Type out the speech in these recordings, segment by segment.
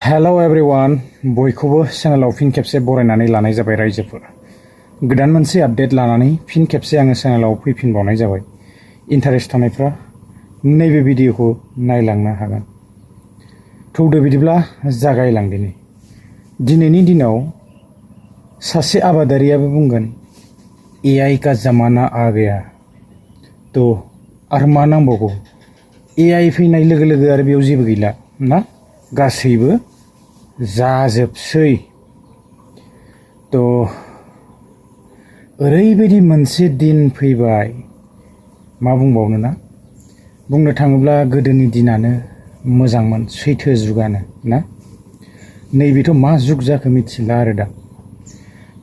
hello everyone बयखौबो चेनेलाव फिन खेबसे बरायनानै लानाय जाबाय रायजोफोर गोदान मोनसे आपडेट लानानै फिन खेबसे आङो चेनेलाव फैफिनबावनाय जाबाय इन्टारेस्ट थानायफ्रा नैबे भिडिअखौ नायलांनो हागोन थौदो बिदिब्ला जागायलांदिनि दिनैनि दिनाव सासे आबादारियाबो बुंगोन एआई का जमाना आ गया तो आरो मा नांबावगौ एआई फैनाय लोगो लोगो आरो बेयाव जेबो गैला ना गासैबो जाजोबसै तो ओरैबायदि मोनसे दिन फैबाय मा बुंबावनो ना बुंनो थाङोब्ला गोदोनि दिनानो मोजांमोन सैथो जुगानो ना नैबेथ' मा जुग जाखो मिथिला आरो दा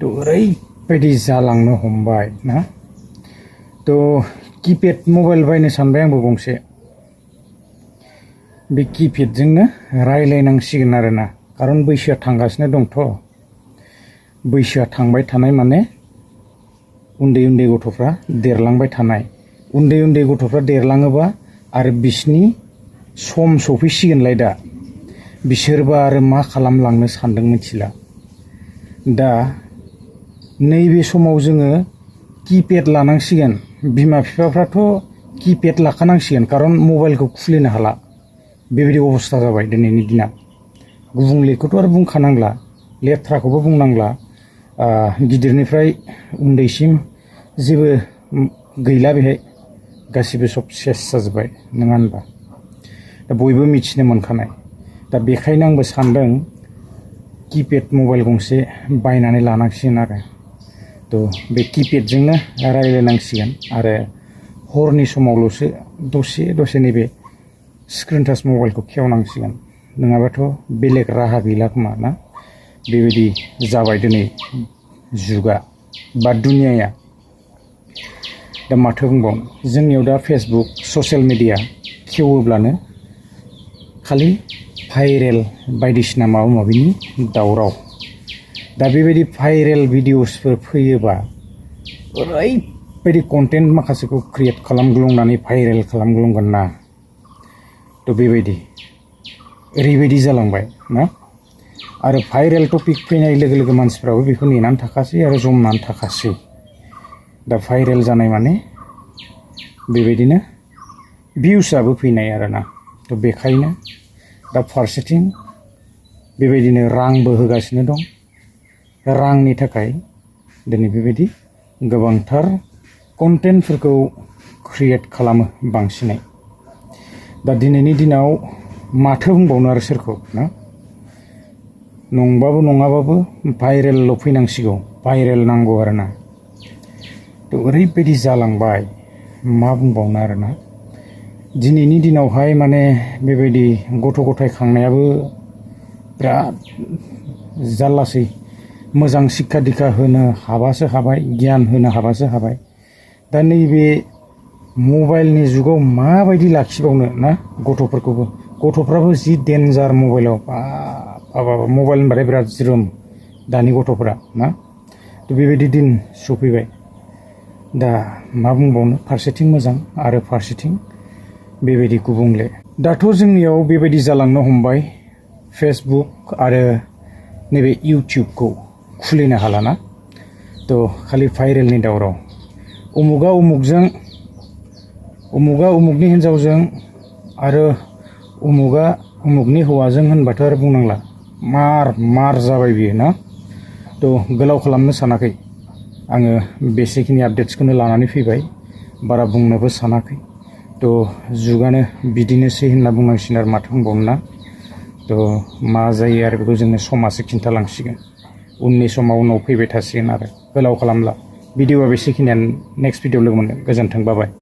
तो ओरैबायदि जालांनो हमबाय ना तो किपेड मबाइल बायनो सानबाय आंबो गंसे बे किपेडजोंनो रायलायनांसिगोन आरोना खारन बैसोआ थांगासिनो दंथ' बैसोआ थांबाय थानाय माने उन्दै उन्दै गथ'फ्रा देरलांबाय थानाय उन्दै उन्दै गथ'फ्रा देरलाङोबा आरो बिसिनि सम सफैसिगोनलाय दा बिसोरबा आरो मा खालामलांनो सानदों मिथिला दा नैबे समाव जोङो किपेड लानांसिगोन बिमा बिफाफ्राथ' किपेड लाखानांसिगोन खारन मबाइलखौ खुलिनो हाला बेबायदि अबस्था जाबाय दिनैनि दिना गुबुंलेखौथ' आरो बुंखानांला लेथ्राखौबो बुंनांला गिदिरनिफ्राय उन्दैसिम जेबो गैला बेहाय गासिबो सब सेस जाजोब्बाय नङा होनबा दा बयबो मिथिनो मोनखानाय दा बेखायनो आंबो सानदों किपेड मबाइल गंसे बायनानै लानांसिगोन आरो तो बे किपेडजोंनो रायलायनांसिगोन आरो हरनि समावल'सो दसे नैबे स्क्रिन टाच मबाइलखौ खेवनांसिगोन नङाबाथ' बेलेग राहा गैला खोमा ना बेबायदि जाबाय दिनै जुगा बा दुनियाया दा माथो बुंबावनो जोंनियाव दा फेसबुक ससियेल मिडिया खेवोब्लानो खालि भाइरेल बायदिसिना माबा माबिनि दावराव दा बेबायदि भाइरेल भिडिअसफोर फैयोबा ओरैबायदि कन्टेन्ट माखासेखौ क्रिएट खालामग्लुंनानै भाइरेल खालामग्लुंगोन ना तो बेबायदि ओरैबायदि जालांबाय ना आरो भाइरेल टपिक फैनाय लोगो लोगो मानसिफ्राबो बेखौ नेनानै थाखासै आरो जमनानै थाखासै दा भाइरेल जानाय माने बेबायदिनो भिउसआबो फैनाय आरोना तो बेखायनो दा फारसेथिं बेबायदिनो रांबो होगासिनो दं रांनि थाखाय दिनै बेबायदि गोबांथार कन्टेन्टफोरखौ क्रिएट खालामो बांसिनै दा दिनैनि दिनाव माथो बुंबावनो आरो सोरखौ ना नंबाबो नङाबाबो भाइरेलल' फैनांसिगौ भाइरेल नांगौ आरोना तो ओरैबायदि जालांबाय मा बुंबावनो आरोना दिनैनि दिनावहाय माने बेबायदि गथ' गथाय खांनायाबो बिराद जारलासै मोजां शिक्षा दिक्षा होनो हाबासो हाबाय गियान होनो हाबासो हाबाय दा नैबे मबाइलनि जुगाव माबायदि लाखिबावनो ना गथ'फ्राबो जि डेन्जार मबाइलाव मबाइल होनबाथाय बिराद ज्रोम दानि गथ'फ्रा ना तो बेबायदि दिन सफैबाय दा मा बुंबावनो फारसेथिं मोजां आरो फारसेथिं बेबायदि गुबुंले दाथ' जोंनियाव बेबायदि जालांनो हमबाय फेसबुक आरो नैबे इउटिउबखौ खुलिनो हालाना तो खालि भाइरेलनि दावराव उमुगा उमुगनि हिन्जावजों आरो उमुगा उमुगनि हौवाजों होनबाथ' आरो बुंनांला मार जाबाय बियो ना तो गोलाव खालामनो सानाखै आङो बेसेखिनि आपडेट्सखौनो लानानै फैबाय बारा बुंनोबो सानाखै तो जुगानो बिदिनोसै होनना बुंनांसिगोन आरो माथो बुंबावनो ना तो मा जायो आरो बेखौ जोंनो समाजसो खिन्थालांसिगोन उननि समाव उनाव फैबाय थासिगोन आरो गोलाव खालामला भिडिअआ बेसेखिनियानो नेक्स्ट भिडिअ लोगो मोनगोन गोजोन्थों बाय